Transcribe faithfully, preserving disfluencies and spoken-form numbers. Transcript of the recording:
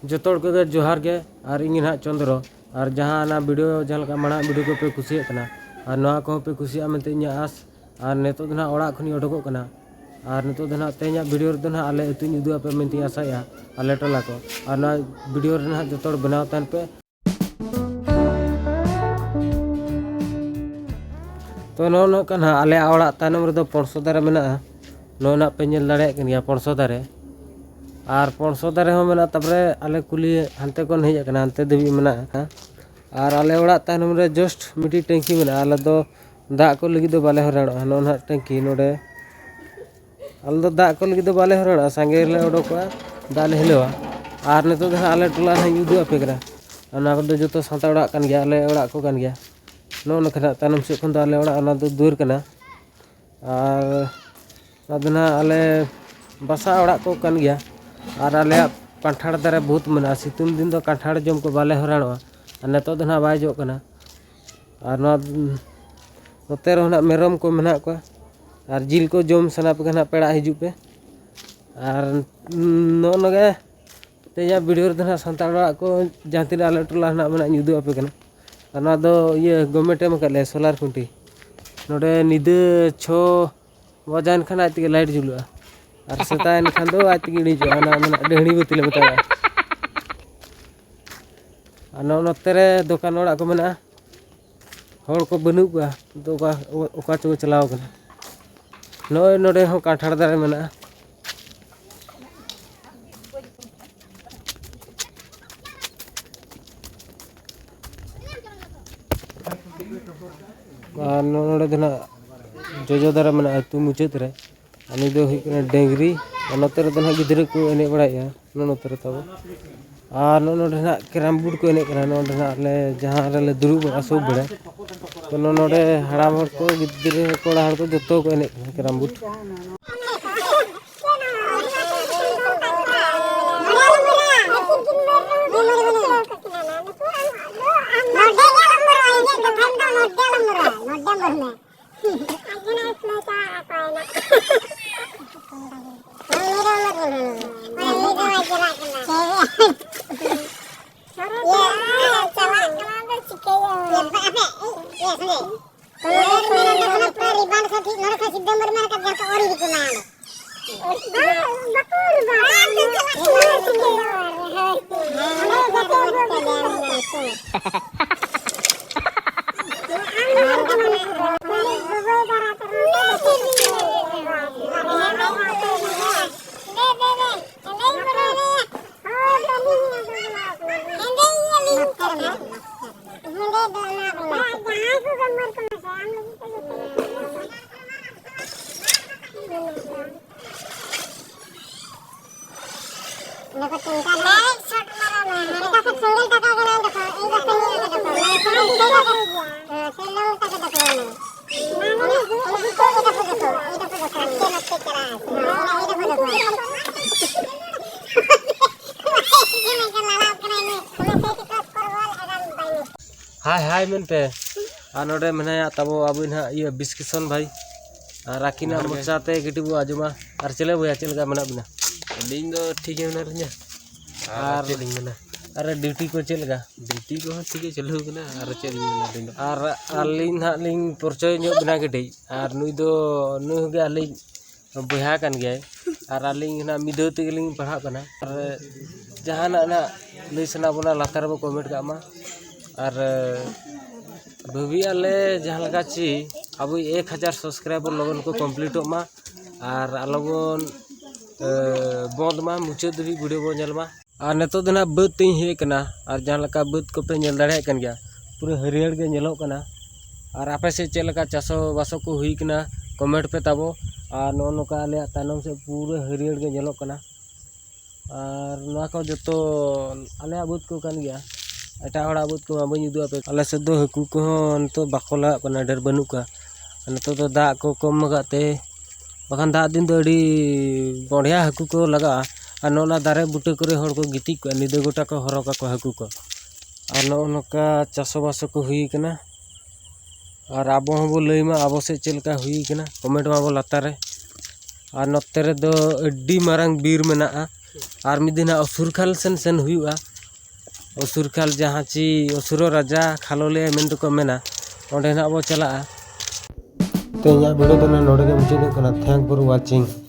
ᱡᱚᱛᱚ ᱦᱚᱲ ᱠᱚᱜᱮ ᱡᱚᱦᱟᱨ ᱜᱮ᱾ ᱟᱨ ᱤᱧ ᱜᱮ ᱱᱟᱦᱟᱜ ᱪᱚᱱᱫᱨᱚ᱾ ᱟᱨ ᱡᱟᱦᱟᱸ ᱚᱱᱟ ᱵᱷᱤᱰᱤᱭᱳ, ᱡᱟᱦᱟᱸ ᱞᱮᱠᱟ ᱢᱟᱲᱟᱝ ᱵᱷᱤᱰᱤᱭᱳ ᱠᱚᱯᱮ ᱠᱩᱥᱤᱭᱟᱜ ᱠᱟᱱᱟ, ᱟᱨ ᱱᱚᱣᱟ ᱠᱚᱦᱚᱸ ᱯᱮ ᱠᱩᱥᱤᱭᱟᱜᱼᱟ ᱢᱮᱱᱛᱮ ᱤᱧᱟᱹᱜ ᱟᱸᱥ᱾ ᱟᱨ ᱱᱤᱛᱚᱜ ᱫᱚ ᱱᱟᱦᱟᱜ ᱚᱲᱟᱜ ᱠᱷᱚᱱᱤᱧ ᱩᱰᱩᱠᱚᱜ ᱠᱟᱱᱟ᱾ ᱟᱨ ᱱᱤᱛᱚᱜ ᱫᱚ ᱱᱟᱦᱟᱜ ᱛᱮᱦᱮᱧᱟᱜ ᱵᱷᱤᱰᱤᱭᱳ ᱨᱮᱫᱚ ᱱᱟᱦᱟᱜ ᱟᱞᱮ ᱟᱹᱛᱩᱧ ᱩᱫᱩᱜ ᱟᱯᱮ ᱢᱮᱱᱛᱮᱧ ᱟᱥᱟᱭᱮᱫᱼᱟ, ᱟᱞᱮ ᱴᱚᱞᱟ ᱠᱚ᱾ ᱟᱨ ᱱᱚᱣᱟ ᱵᱷᱤᱰᱤᱭᱳ ᱨᱮ ᱱᱟᱦᱟᱜ ᱡᱚᱛᱚ ᱦᱚᱲ ᱵᱮᱱᱟᱣ ᱛᱟᱦᱮᱱ ᱯᱮ᱾ ᱛᱚ, ᱱᱚᱜᱼᱚ ᱱᱚᱝᱠᱟ ᱱᱟᱦᱟᱜ ᱟᱞᱮᱭᱟᱜ ᱚᱲᱟᱜ ᱛᱟᱭᱱᱚᱢ ᱨᱮᱫᱚ ᱯᱚᱱᱥᱚ ᱫᱟᱨᱮ ᱢᱮᱱᱟᱜᱼᱟ᱾ ᱱᱚᱜᱼᱚᱭ ᱱᱟᱦᱟᱜ ᱯᱮ ᱧᱮᱞ ᱫᱟᱲᱮᱭᱟᱜ ᱠᱟᱱ ᱜᱮᱭᱟ ᱯᱚᱱᱥᱚ ᱫᱟᱨᱮ᱾ ᱟᱨ ᱯᱚᱱᱥᱚ ᱫᱟᱨᱮ ᱦᱚᱸ ᱢᱮᱱᱟᱜᱼᱟ, ᱛᱟᱨᱯᱚᱨᱮ ᱟᱞᱮ ᱠᱩᱞᱦᱤ ᱦᱟᱱᱛᱮ ᱠᱷᱚᱱ ᱦᱮᱡ ᱟᱠᱟᱱᱟ, ᱦᱟᱱᱛᱮ ᱫᱷᱟᱹᱵᱤᱡ ᱢᱮᱱᱟᱜᱼᱟ᱾ ᱟᱨ ᱟᱞᱮ ᱚᱲᱟᱜ ᱛᱟᱭᱱᱚᱢ ᱨᱮ just ᱢᱤᱫᱴᱤᱡ ᱴᱮᱝᱠᱤ ᱢᱮᱱᱟᱜᱼᱟ᱾ ᱟᱞᱮ ᱫᱚ ᱫᱟᱜ ᱠᱚ ᱞᱟᱹᱜᱤᱫ ᱫᱚ ᱵᱟᱞᱮ ᱦᱚᱭᱨᱟᱱᱚᱜᱼᱟ᱾ ᱱᱚᱜᱼᱚ ᱱᱟᱦᱟᱜ ᱴᱮᱝᱠᱤ ᱱᱚᱰᱮ, ᱟᱞᱮ ᱫᱚ ᱫᱟᱜ ᱠᱚ ᱞᱟᱹᱜᱤᱫ ᱫᱚ ᱵᱟᱞᱮ ᱦᱚᱭᱨᱟᱱᱚᱜᱼᱟ, ᱥᱟᱸᱜᱮ ᱞᱮ ᱚᱰᱚᱠᱚᱜᱼᱟ, ᱫᱟᱜ ᱞᱮ ᱦᱤᱞᱟᱹᱣᱟ᱾ ᱟᱨ ᱱᱤᱛᱚᱜ ᱫᱚ ᱦᱟᱸᱜ ᱟᱞᱮ ᱴᱚᱞᱟ ᱱᱟᱦᱟᱜ ᱤᱧ ᱩᱫᱩᱜ ᱟᱯᱮ ᱠᱟᱱᱟ᱾ ᱚᱱᱟ ᱠᱚᱫᱚ ᱡᱚᱛᱚ ᱥᱟᱱᱛᱟᱲ ᱚᱲᱟᱜ ᱠᱟᱱ ᱜᱮᱭᱟ, ᱟᱞᱮ ᱚᱲᱟᱜ ᱠᱚ ᱠᱟᱱ ᱜᱮᱭᱟ᱾ ᱱᱚᱜᱼᱚ ᱱᱚᱝᱠᱟ ᱱᱟᱦᱟᱜ ᱛᱟᱭᱱᱚᱢ ᱥᱮᱫ ᱠᱷᱚᱱ ᱫᱚ ᱟᱞᱮ ᱚᱲᱟᱜ, ᱚᱱᱟ ᱫᱚ ᱫᱩᱣᱟᱹᱨ ᱠᱟᱱᱟ᱾ ᱟᱨ ᱚᱱᱟ ᱫᱚ ᱱᱟᱦᱟᱜ ᱟᱞᱮ ᱵᱟᱥᱟ ᱚᱲᱟᱜ ᱠᱚ ᱠᱟᱱ ᱜᱮᱭᱟ᱾ ᱟᱨ ᱟᱞᱮᱭᱟᱜ ᱠᱟᱱᱴᱷᱟᱲ ᱫᱟᱨᱮ ᱵᱚᱦᱩᱛ ᱢᱮᱱᱟᱜᱼᱟ᱾ ᱥᱤᱛᱩᱝ ᱫᱤᱱ ᱫᱚ ᱠᱟᱱᱴᱷᱟᱲ ᱡᱚᱢ ᱠᱚ ᱵᱟᱞᱮ ᱦᱚᱭᱨᱟᱱᱚᱜᱼᱟ᱾ ᱟᱨ ᱱᱤᱛᱚᱜ ᱫᱚ ᱱᱟᱦᱟᱜ ᱵᱟᱭ ᱡᱚᱜ ᱠᱟᱱᱟ᱾ ᱟᱨ ᱱᱚᱣᱟ ᱱᱚᱛᱮ ᱨᱮᱦᱚᱸ ᱱᱟᱦᱟᱜ ᱢᱮᱨᱚᱢ ᱠᱚ ᱢᱮᱱᱟᱜ ᱠᱚᱣᱟ᱾ ᱟᱨ ᱡᱤᱞ ᱠᱚ ᱡᱚᱢ ᱥᱟᱱᱟ ᱯᱮ ᱠᱷᱟᱱ ᱱᱟᱦᱟᱜ ᱯᱮᱲᱟ ᱦᱤᱡᱩᱜ ᱯᱮ᱾ ᱟᱨ ᱱᱚᱜᱼᱚ ᱱᱚᱣᱟ ᱜᱮ ᱛᱮᱦᱮᱧᱟᱜ ᱵᱷᱤᱰᱤᱭᱳ ᱨᱮᱫᱚ ᱱᱟᱦᱟᱜ ᱥᱟᱱᱛᱟᱲ ᱚᱲᱟᱜ ᱠᱚ ᱡᱟᱦᱟᱸ ᱛᱤᱱᱟᱹᱜ ᱟᱞᱮ ᱴᱚᱞᱟ ᱨᱮᱱᱟᱜ ᱢᱮᱱᱟᱜᱼᱟ, ᱤᱧ ᱩᱫᱩᱜ ᱟᱯᱮ ᱠᱟᱱᱟ᱾ ᱟᱨ ᱱᱚᱣᱟ ᱫᱚ ᱤᱭᱟᱹ ᱜᱚᱵᱷᱢᱮᱱᱴ ᱮᱢ ᱟᱠᱟᱫ ᱞᱮᱭᱟ ᱥᱳᱞᱟᱨ ᱠᱷᱩᱱᱴᱤ᱾ ᱱᱚᱰᱮ ᱧᱤᱫᱟᱹ ᱪᱷᱚ ᱵᱟᱡᱟᱣᱮᱱ ᱠᱷᱟᱱ ᱟᱡ ᱛᱮᱜᱮ ᱞᱟᱭᱤᱴ ᱡᱩᱞᱩᱜᱼᱟ, ᱟᱨ ᱥᱮᱛᱟᱜ ᱮᱱ ᱠᱷᱟᱱ ᱫᱚ ᱟᱡ ᱛᱮᱜᱮ ᱤᱲᱤᱡᱚᱜᱼᱟ᱾ ᱚᱱᱟ ᱢᱮᱱᱟᱜ ᱰᱟᱹᱦᱲᱤ ᱵᱟᱹᱛᱤ ᱞᱮ ᱢᱮᱛᱟᱜᱼᱟ᱾ ᱟᱨ ᱱᱚᱜᱼᱚ ᱱᱚᱛᱮ ᱨᱮ ᱫᱚᱠᱟᱱ ᱚᱲᱟᱜ ᱠᱚ ᱢᱮᱱᱟᱜᱼᱟ᱾ ᱦᱚᱲ ᱠᱚ ᱵᱟᱹᱱᱩᱜ ᱠᱚᱣᱟ, ᱫᱚ ᱚᱠᱟ, ᱚᱠᱟ ᱪᱚ ᱠᱚ ᱪᱟᱞᱟᱣ ᱠᱟᱱᱟ᱾ ᱱᱚᱜᱼᱚᱭ ᱱᱚᱰᱮ ᱦᱚᱸ ᱠᱟᱱᱴᱷᱟᱲ ᱫᱟᱨᱮ ᱢᱮᱱᱟᱜᱼᱟ᱾ ᱟᱨ ᱱᱚᱰᱮ ᱫᱚ ᱱᱟᱜ ᱡᱚᱡᱚ ᱫᱟᱨᱮ ᱢᱮᱱᱟᱜᱼᱟ ᱟᱹᱛᱩ ᱢᱩᱪᱟᱹᱫ ᱨᱮ᱾ ᱟᱨ ᱱᱩᱭ ᱫᱚ ᱦᱩᱭᱩᱜ ᱠᱟᱱᱟ ᱰᱟᱹᱝᱨᱤ᱾ ᱟᱨ ᱱᱚᱛᱮ ᱨᱮᱫᱚ ᱱᱟᱜ ᱜᱤᱫᱽᱨᱟᱹ ᱠᱚ ᱮᱱᱮᱡ ᱵᱟᱲᱟᱭᱮᱫᱼᱟ, ᱱᱚᱛᱮ ᱨᱮ ᱛᱟᱵᱚ᱾ ᱟᱨ ᱱᱚᱜᱼᱚ ᱱᱚᱰᱮ ᱱᱟᱜ ᱠᱮᱨᱟᱢ ᱵᱳᱨᱰ ᱠᱚ ᱮᱱᱮᱡ ᱠᱟᱱᱟ, ᱱᱚᱰᱮ ᱱᱟᱜ ᱟᱞᱮ ᱡᱟᱦᱟᱸ ᱨᱮᱞᱮ ᱫᱩᱲᱩᱵ ᱵᱟᱲᱟᱜᱼᱟ ᱥᱚᱵ ᱵᱮᱲᱟ᱾ ᱛᱚ, ᱱᱚᱜᱼᱚ ᱱᱚᱰᱮ ᱦᱟᱲᱟᱢ ᱦᱚᱲ ᱠᱚ, ᱜᱤᱫᱽᱨᱟᱹ, ᱠᱚᱲᱟ ᱦᱚᱲ ᱠᱚ ᱡᱚᱛᱚ ᱠᱚ ᱮᱱᱮᱡ ᱠᱟᱱᱟ ᱠᱮᱨᱟᱢ ᱵᱳᱨᱰ᱾ ᱫᱮᱠᱷᱚ, ᱪᱤᱱᱛᱟ ᱢᱮ᱾ ᱮᱴᱟ ᱥᱮᱫ ᱥᱮᱸᱜᱮᱞ ᱴᱟᱠᱟ ᱠᱟᱱᱟ, ᱫᱮᱠᱷᱚ, ᱮᱭ ᱫᱮᱠᱷᱚ, ᱮᱭ ᱫᱮᱠᱷᱚ᱾ ᱦᱮᱸ, ᱥᱮᱸᱜᱮᱞ ᱴᱟᱠᱟ ᱫᱮᱠᱷᱚ ᱢᱮ᱾ ᱮᱭ ᱫᱮᱠᱷᱚ, ᱫᱮᱠᱷᱚ, ᱮᱭ ᱫᱮᱠᱷᱚ, ᱫᱮᱠᱷᱚ᱾ ᱟᱥᱛᱮ, ᱟᱥᱛᱮ ᱪᱟᱞᱟᱜ ᱟᱭ᱾ ᱦᱮᱸ, ᱮᱭ ᱫᱮᱠᱷᱚ, ᱫᱮᱠᱷᱚ᱾ ᱦᱟᱭ, ᱦᱟᱭ ᱢᱮᱱ ᱯᱮ᱾ ᱟᱨ ᱱᱚᱰᱮ ᱢᱮᱱᱟᱭᱟ ᱛᱟᱵᱚ ᱟᱵᱚ ᱱᱟᱦᱟᱜ ᱤᱭᱟᱹ ᱵᱤᱥᱠᱤᱥᱚᱱ ᱵᱷᱟᱭ᱾ ᱟᱨ ᱟᱹᱠᱤᱱᱟᱜ ᱡᱚᱦᱟᱨ ᱜᱮ᱾ ᱢᱚᱪᱟ ᱛᱮ ᱠᱟᱹᱴᱤᱡ ᱵᱚ ᱟᱸᱡᱚᱢᱟ᱾ ᱟᱨ ᱪᱮᱞᱮ ᱵᱚᱭᱦᱟ, ᱪᱮᱫ ᱞᱮᱠᱟ ᱢᱮᱱᱟᱜ ᱵᱤᱱᱟ? ᱟᱹᱞᱤᱧ ᱫᱚ ᱴᱷᱤᱠ ᱜᱮ ᱢᱮᱱᱟᱜ ᱞᱤᱧᱟ᱾ ᱟᱨ ᱟᱨ ᱪᱮᱫ ᱞᱤᱧ ᱢᱮᱱᱟ? ᱟᱨ ᱰᱤᱭᱩᱴᱤ ᱠᱚ ᱪᱮᱫ ᱞᱮᱠᱟ? ᱰᱤᱭᱩᱴᱤ ᱠᱚᱦᱚᱸ ᱴᱷᱤᱠ ᱜᱮ ᱪᱟᱹᱞᱩ ᱠᱟᱱᱟ, ᱟᱨ ᱪᱮᱫ ᱞᱤᱧ ᱢᱮᱱᱟ ᱟᱹᱞᱤᱧ ᱫᱚ? ᱟᱨ ᱟᱹᱞᱤᱧ ᱱᱟᱦᱟᱜ ᱞᱤᱧ ᱯᱚᱨᱤᱪᱚᱭ ᱧᱚᱜ ᱵᱤᱱᱟ ᱠᱟᱹᱴᱤᱡ᱾ ᱟᱨ ᱱᱩᱭ ᱫᱚ, ᱱᱩᱭ ᱦᱚᱸᱜᱮ ᱟᱹᱞᱤᱧ ᱵᱚᱭᱦᱟ ᱠᱟᱱ ᱜᱮᱭᱟᱭ᱾ ᱟᱨ ᱟᱹᱞᱤᱧ ᱱᱟᱦᱟᱜ ᱢᱤᱫ ᱫᱷᱟᱣ ᱛᱮᱜᱮ ᱞᱤᱧ ᱯᱟᱲᱦᱟᱜ ᱠᱟᱱᱟ᱾ ᱟᱨ ᱡᱟᱦᱟᱱᱟᱜ ᱱᱟᱦᱟᱜ ᱞᱟᱹᱭ ᱥᱟᱱᱟ ᱵᱚᱱᱟ, ᱞᱟᱛᱟᱨ ᱨᱮᱵᱚ ᱠᱚᱢᱮᱱᱴ ᱠᱟᱜ ᱢᱟ᱾ ᱟᱨ ᱵᱷᱟᱹᱵᱤᱭᱮᱫᱼᱟ ᱞᱮ ᱡᱟᱦᱟᱸ ᱞᱮᱠᱟ ᱪᱮ ᱟᱵᱚ ᱮᱠ ᱦᱟᱡᱟᱨ ᱥᱟᱵᱥᱠᱨᱟᱭᱵᱟᱨ ᱞᱚᱜᱚᱱ ᱠᱚ ᱠᱚᱢᱯᱞᱤᱴᱚᱜ ᱢᱟ᱾ ᱟᱨ ᱟᱞᱚᱵᱚᱱ, ᱮ, ᱵᱚᱸᱫ ᱢᱟ, ᱢᱩᱪᱟᱹᱫ ᱫᱷᱟᱹᱵᱤᱡ ᱵᱷᱤᱰᱤᱭᱳ ᱵᱚᱱ ᱧᱮᱞ ᱢᱟ᱾ ᱟᱨ ᱱᱤᱛᱚᱜ ᱫᱚ ᱱᱟᱦᱟᱜ ᱵᱟᱹᱫᱽ ᱛᱮᱧ ᱦᱮᱡ ᱟᱠᱟᱱᱟ᱾ ᱟᱨ ᱡᱟᱦᱟᱸ ᱞᱮᱠᱟ ᱵᱟᱹᱫᱽ ᱠᱚᱯᱮ ᱧᱮᱞ ᱫᱟᱲᱮᱭᱟᱜ ᱠᱟᱱ ᱜᱮᱭᱟ, ᱯᱩᱨᱟᱹ ᱦᱟᱹᱨᱭᱟᱹᱲ ᱜᱮ ᱧᱮᱞᱚᱜ ᱠᱟᱱᱟ᱾ ᱟᱨ ᱟᱯᱮ ᱥᱮᱫ ᱪᱮᱫ ᱞᱮᱠᱟ ᱪᱟᱥᱚ ᱵᱟᱥᱚ ᱠᱚ ᱦᱩᱭ ᱠᱟᱱᱟ, ᱠᱚᱢᱮᱱᱴ ᱯᱮ ᱛᱟᱵᱚ᱾ ᱟᱨ ᱱᱚᱜᱼᱚ ᱱᱚᱝᱠᱟ ᱟᱞᱮᱭᱟᱜ ᱛᱟᱭᱱᱚᱢ ᱥᱮᱫ ᱯᱩᱨᱟᱹ ᱦᱟᱹᱨᱭᱟᱹᱲ ᱜᱮ ᱧᱮᱞᱚᱜ ᱠᱟᱱᱟ᱾ ᱟᱨ ᱱᱚᱣᱟ ᱠᱚ ᱡᱚᱛᱚ ᱟᱞᱮᱭᱟᱜ ᱵᱟᱹᱫᱽ ᱠᱚ ᱠᱟᱱ ᱜᱮᱭᱟ, ᱮᱴᱟᱜ ᱦᱚᱲᱟᱜ ᱵᱟᱹᱫᱽ ᱠᱚᱢᱟ ᱵᱟᱹᱧ ᱩᱫᱩᱜ ᱟᱯᱮ᱾ ᱟᱞᱮ ᱥᱮᱫ ᱫᱚ ᱦᱟᱹᱠᱩ ᱠᱚᱦᱚᱸ ᱱᱤᱛᱚᱜ ᱵᱟᱠᱚ ᱞᱟᱜᱟᱜ ᱠᱟᱱᱟ, ᱰᱷᱮᱨ ᱵᱟᱹᱱᱩᱜ ᱠᱚᱣᱟ᱾ ᱟᱨ ᱱᱤᱛᱚᱜ ᱫᱚ ᱫᱟᱜ ᱠᱚ ᱠᱚᱢ ᱟᱠᱟᱫ ᱛᱮ, ᱵᱟᱠᱷᱟᱱ ᱫᱟᱜ ᱫᱤᱱ ᱫᱚ ᱟᱹᱰᱤ ᱵᱚᱲᱦᱮᱭᱟ ᱦᱟᱹᱠᱩ ᱠᱚ ᱞᱟᱜᱟᱜᱼᱟ᱾ ᱟᱨ ᱱᱚᱜᱼᱚ ᱱᱟ ᱫᱟᱨᱮ ᱵᱩᱴᱟᱹ ᱠᱚᱨᱮ ᱦᱚᱲ ᱠᱚ ᱜᱤᱛᱤᱡ ᱠᱚᱜᱼᱟ, ᱧᱤᱫᱟᱹ ᱜᱚᱴᱟ ᱠᱚ ᱦᱚᱨᱚᱜ ᱟᱠᱚ ᱦᱟᱹᱠᱩ ᱠᱚ᱾ ᱟᱨ ᱱᱚᱜᱼᱚ ᱱᱚᱝᱠᱟ ᱪᱟᱥᱚᱵᱟᱥ ᱠᱚ ᱦᱩᱭ ᱠᱟᱱᱟ᱾ ᱟᱨ ᱟᱵᱚ ᱦᱚᱸᱵᱚ ᱞᱟᱹᱭ ᱢᱟ ᱟᱵᱚ ᱥᱮᱫ ᱪᱮᱫ ᱞᱮᱠᱟ ᱦᱩᱭ ᱠᱟᱱᱟ, ᱠᱚᱢᱮᱱᱴ ᱢᱟᱵᱚ ᱞᱟᱛᱟᱨ ᱨᱮ᱾ ᱟᱨ ᱱᱚᱛᱮ ᱨᱮᱫᱚ ᱟᱹᱰᱤ ᱢᱟᱨᱟᱝ ᱵᱤᱨ ᱢᱮᱱᱟᱜᱼᱟ᱾ ᱟᱨ ᱢᱤᱫ ᱫᱤᱱ ᱦᱟᱸᱜ ᱚᱥᱩᱨᱠᱷᱟᱞ ᱥᱮᱱ ᱥᱮᱱ ᱦᱩᱭᱩᱜᱼᱟ᱾ ᱚᱥᱩᱨᱠᱷᱟᱞ ᱡᱟᱦᱟᱸ ᱪᱤ ᱚᱥᱩᱨᱚ ᱨᱟᱡᱟ ᱠᱷᱟᱞᱚᱞᱮ ᱢᱮᱱ ᱛᱮᱠᱚ ᱢᱮᱱᱟ, ᱚᱸᱰᱮ ᱱᱟᱜ ᱵᱚ ᱪᱟᱞᱟᱜᱼᱟ᱾ ᱛᱮᱦᱮᱧᱟᱜ ᱵᱷᱤᱰᱤᱭᱳ ᱫᱚ ᱱᱚᱰᱮ ᱜᱮ ᱢᱩᱪᱟᱹᱫᱚᱜ ᱠᱟᱱᱟ᱾ Thank for watching.